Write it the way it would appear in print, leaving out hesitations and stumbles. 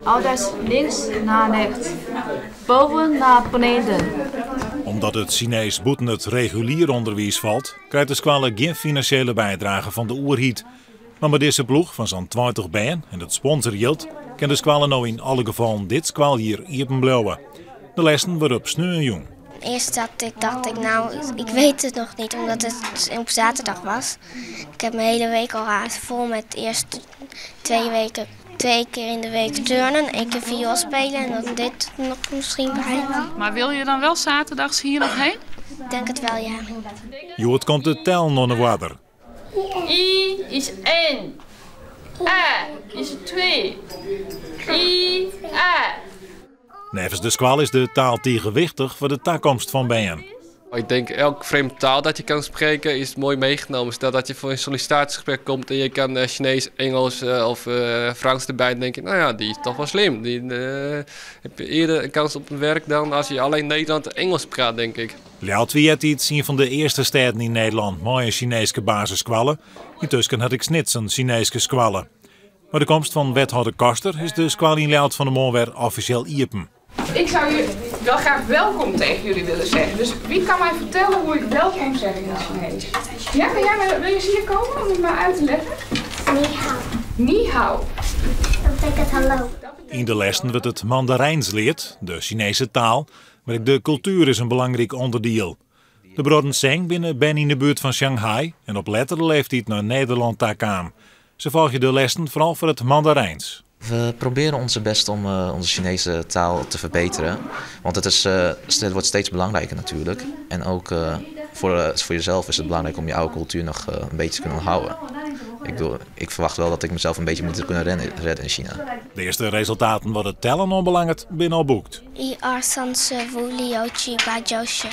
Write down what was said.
Altijd links naar rechts, boven naar beneden. Omdat it Sineesk bûten it regulier ûnderwiis falt, krijt de skoalle gjin finansjele bydrage fan de oerheid. Mar mei dizze ploech fan sa'n 20 bern en it sponsorjild kin de skoalle no yn alle gefallen dit skoaljier iepen bliuwe. De lessen wurde op sneon jûn. Eerst dat ik, dacht ik, nou, ik weet het nog niet, omdat het op zaterdag was. Ik heb mijn hele week al haast vol met eerst 2 weken, twee keer in de week turnen, één keer viool spelen en dan dit nog misschien bij. Maar wil je dan wel zaterdags hier nog heen? Ik denk het wel, ja. Hjoed komt it tellen oan de oarder. 一 is 1, 二 is 2, 一, 二. Neffens de skoalle is de taal tige wichtich foar de takomst fan bern. Ik denk elke vreemde taal dat je kan spreken is mooi meegenomen. Stel dat je voor een sollicitatiegesprek komt en je kan Chinees, Engels of Frans erbij. Dan denk je, nou ja, die is toch wel slim. Die heb je eerder een kans op een werk dan als je alleen Nederland en Engels praat, denk ik. Ljouwert wie eartiids ien fan de earste stêden yn Nederlân mei in Sineeske basisskoalle. Yntusken hat ek Snits in Sineeske skoalle. Mei de komst fan wethâlder Koster is de skoalle yn Ljouwert fan 'e moarn wer offisjeel iepen. Ik zou je wel graag welkom tegen jullie willen zeggen. Dus wie kan mij vertellen hoe ik welkom zeg in het Chinees? Ja, wil je eens hier komen om het maar uit te leggen? 你好. 你好. Dat betekent hallo. Yn de lessen wurdt it Mandarijns leard, de Sineeske taal, mar ek de kultuer is in belangryk ûnderdiel. De bruorren Zeng binne berne yn de buert fan Shanghai en op lettere leeftiid nei Nederlân ta kaam. Se folgje de lessen foaral foar it Mandarijns. We proberen onze best om onze Chinese taal te verbeteren. Want het wordt steeds belangrijker natuurlijk. En ook voor jezelf is het belangrijk om je oude cultuur nog een beetje te kunnen houden. Ik bedoel, ik verwacht wel dat ik mezelf een beetje moet kunnen redden in China. De earste resultaten wat it tellen oanbelanget binne al boekt. 一二三四五六七八九十。